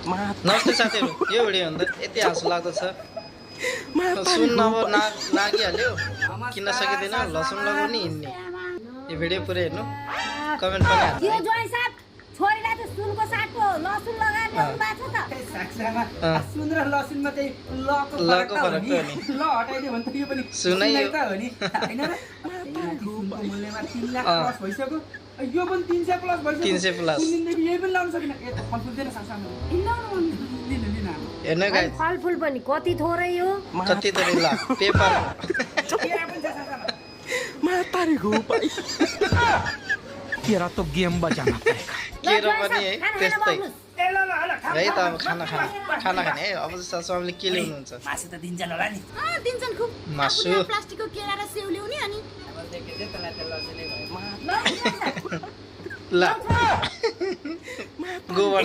नमस्ते साथीहरू, यो भिडियो भन्दा यति हाँसो लाग्दो छ। सुन्न अब नागिहाल्यो, किन्न सकिँदैन, लसुन लगाउने हिँड्ने। यो भिडियो पुरै हेर्नु, कमेन्ट पनि हाल्नु। छोरीलाई त सुनको साटको लसुन लगाएर ल्याउनु भएको छ त। सुन र लसुनमा चाहिँ लको फरक हो नि। ल हटाइदियो भने त यो पनि सुनै त हो नि हैन र। सुनको मूल्यमा 3 लाख प्लस भइसक्यो। यो पनि 300 प्लस भइसक्यो। 300 प्लस। कुन दिनदेखि यही पनि लाउन सकिन। ए त फलफुल सानो लिन हेर्नु गाइस, फलफुल पनि कति थोरै हो। कति त ल पेपर केरा पनि छ सानो। मातारी हो भाइ तेरा तो गेम बजाना पड़ेगा केरो पनि है त्यस्तै ए ल ल ल है त। अब खाना खाने है। अब जस्तो स्वामीले के ल्याउनुहुन्छ? मासु त दिन्छन् होला नि। दिन्छन् खुब मासु प्लास्टिकको केरा र सेउ ल्याउने अनि ल गोबर